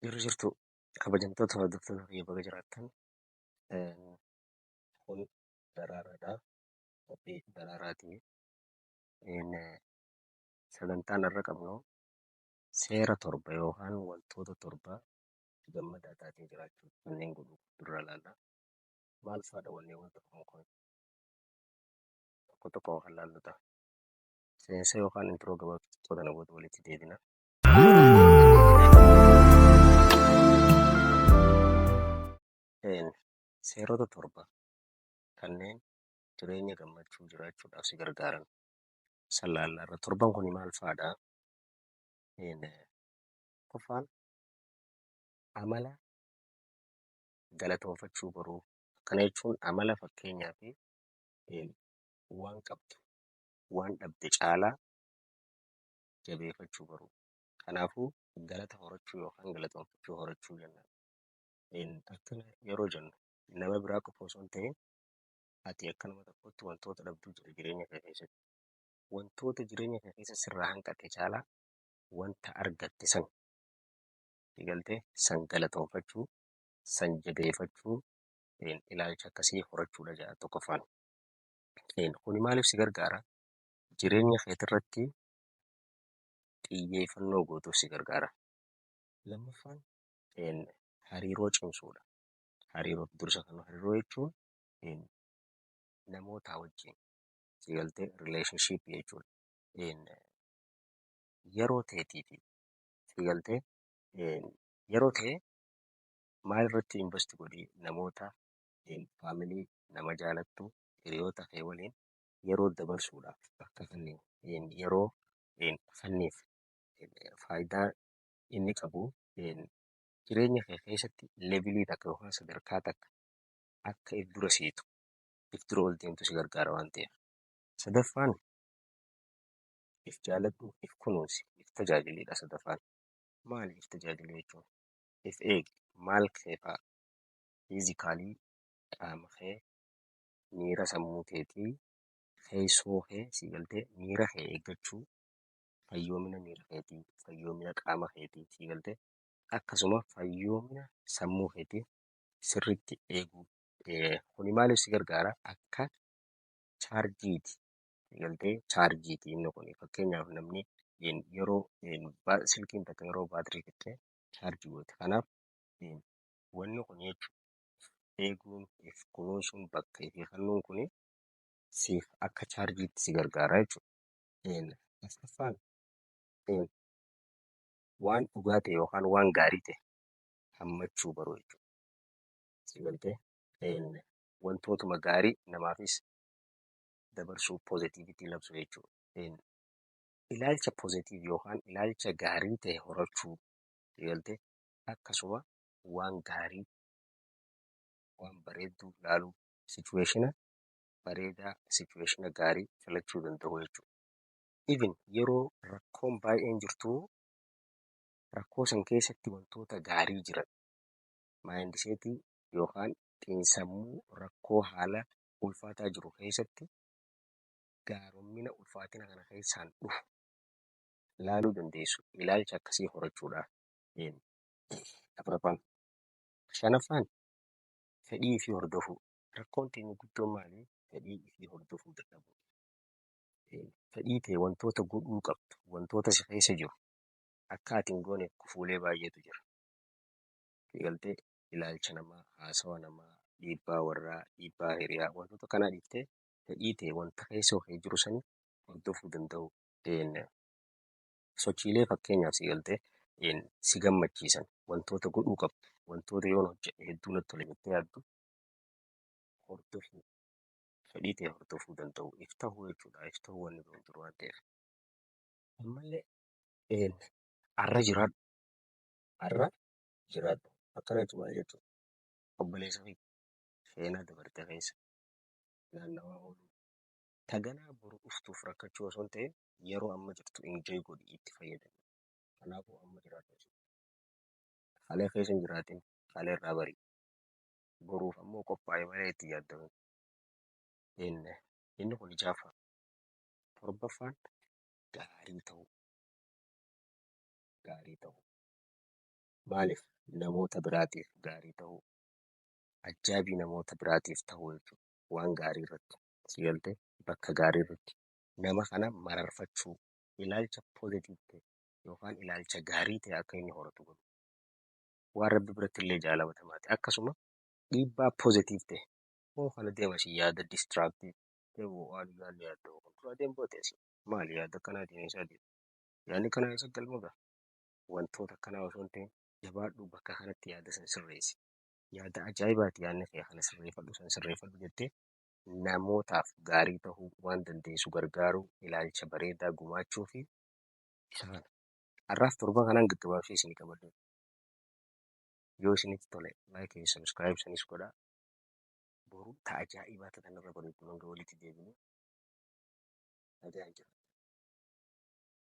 Jirru jirtu kabajamtoota hordoftoota kiyya, baga jiraattan. Kun daraaraadha. Qophii daraaraati. Sagantaan irra qabnu seera torba yookaan wantoota torba gammadaa taatee jiraachuu kanneen godhu dura ilaalla. Maal fa'aadha wanneen tokko kun, tokko tokko kan laallu ta'a. Seensa yookaan intro gabaabaa kana booda walitti deebina. Seerota torba kanneen jireenya gammachuu jiraachuudhaaf si gargaaran san laalla irra. Torban kun maal fa'aadha? Tokkoffaan, amala galatoonfachuu baruu. Kana jechuun amala fakkeenyaa fi waan qabdu waan dhabde caalaa jabeeffachuu baruu. Kanaafuu galata horachuu yookaan galatoonfachuu horachuu jenna. Akkana yeroo jennu, nama biraa qofa osoo hin ta'in, ati akka nama tokkotti wantoota dhabduu jira jireenya kee keessatti. Wantoota jireenya kee keessa sirraa hanqate caalaa wanta argatte san galtee san galatoonfachuu, san jabeeffachuu, ilaalcha akkasii horachuudha jedha tokkoffaan. Kuni maaliif si gargaara? Jireenya keetirratti xiyyeeffannoo gootuuf si gargaara. Lammaffaan, hariiroo cimsuudha. Hariiroo dursa kan hariiroo jechuun namoota wajjin si galtee, relationship jechuudha. Yeroo teetii fi si galtee, yeroo ta'e maal irratti invest godhii, namoota, family, nama jaalattu, hiriyoota kee waliin yeroo dabarsuudhaaf bakka kanneen yeroo kenniif. Faayidaa inni qabu, jireenya kee keessatti level takka yookaan sadarkaa takka akka if dura siitu, if dura ol deemtu si gargaara waan ta'eef. Sadaffaan, if jaaladhu, if kunuunsi, if tajaajilidha sadaffaan. Maali if tajaajiluu jechuun? If eegi. Maal kee fa'a? Physically qaama kee, miira sammuu keetii, keessoo kee si galtee, miira kee eeggachuu, fayyoomina miira keetii, fayyoomina qaama keetii si galtee, akkasuma fayyoomina sammuu keetii sirriitti eeguu. Kuni maaliif si gargaara? Akka chaarjiiti. Si galtee, chaarjiiti inni kun. Fakkeenyaaf, namni yeroo silkiin takka yeroo baatirii fixxee chaarjii gooti. Kanaaf wanni kun jechuudha, eeguun, if kunuunsuun, bakka ifii kennuun kuni siif akka chaarjiitti si gargaara jechuudha. Afuraffaan, waan dhugaa ta'e yookaan waan gaarii ta'e hammachuu baruu jechuudha. Si galtee, wantootuma gaarii namaafis dabarsuu, positivity labsuu jechuudha. Ilaalcha positive yookaan ilaalcha gaarii ta'e horachuu, si galtee, akkasuma waan gaarii, waan bareedduu ilaaluu, situation bareedaa, situation gaarii filachuu danda'u jechuudha. Even yeroo rakkoon baay'een jirtu, rakkoo san keessatti wantoota gaarii jiran, mindset yookaan xiinsammuu rakkoo haala ulfaataa jiru keessatti gaaromina ulfaatina kana keessaan dhufu ilaaluu dandeessu. Ilaalcha akkasii horachuudha. Afuraffaan. Shanaffaan, fedhii fi hordofuu. Rakkoon teenya guddoon maali? Fedhii fi hordofuu dadhabuu. Fedhii ta'e wantoota godhuu qabdu, wantoota si keessa jiru akka ati hin goone gufuulee baay'eetu jira. Galtee ilaalcha namaa, haasawa namaa, dhiibbaa warraa, dhiibbaa hiriyaa, wantoota kanaa dhiiftee fedhii ta'e wanta keessa kee jiru sani hordofuu danda'u. Sochiilee fakkeenyaaf si galtee si gammachiisan, wantoota godhuu qabdu, wantoota yoon hojjedhe hedduu natti tola jettee yaaddu hordofuu, fedhii ta'e hordofuu danda'u, if ta'uu jechuudha. If ta'uu wanni kun jiru waan ta'eef. Ammallee arra jiraadhu. Arra jiraadhu. Akkana jechuun maal jechuudha? Obboleessa kiyya, seenaa dabarte keessa naannawaa ooluu. Taganaa boru dhuftuuf rakkachuu osoo hin ta'in, yeroo amma jirtu enjoy godhi, itti fayyadami. Kanaafuu amma jiraadhu. Kalee keessa hin jiraatin, kalee irraa bari. Boruuf ammoo qophaa'e malee itti yaaddamin. Inni kun ja'affaa. Torbaffaan, gaarii ta'uu. Gaarii ta'uu. Maaliif? Namoota biraatiif gaarii ta'uu, ajaa'ibii namoota biraatiif ta'uu jechuudha. Waan gaarii irratti si galtee, bakka gaarii irratti nama kana mararfachuu, ilaalcha positive ta'e yookaan ilaalcha gaarii ta'e akka inni horatu godhu. Waan Rabbi biratti illee jaalatamaati. Akkasuma dhiibbaa positive ta'e moo kana deema si yaada destructive waan yaadni yaadda dura deemu ta'e maali, yaada akkanaatiin eessa adeema? Yaadni kana eessa galma ga'a? Wantoota akkanaa osoo hin ta'in, jabaadhu, bakka kanatti yaada san sirreessi. Yaada ajaa'ibaati, yaadni kee kana sirreeffadhu, san sirreeffadhu jettee namootaaf gaarii ta'uu, waan dandeessu gargaaruu, ilaalcha bareedaa gumaachuu fi isa kana. Har'aaf torban kanaan gaggabaabsee isinii qabadhe. Yoo isinitti tole like, subscribe sanis godhaa. Boru ta ajaa'ibaa ta'an irra bareedu hanga walitti deebinu nagaan jira.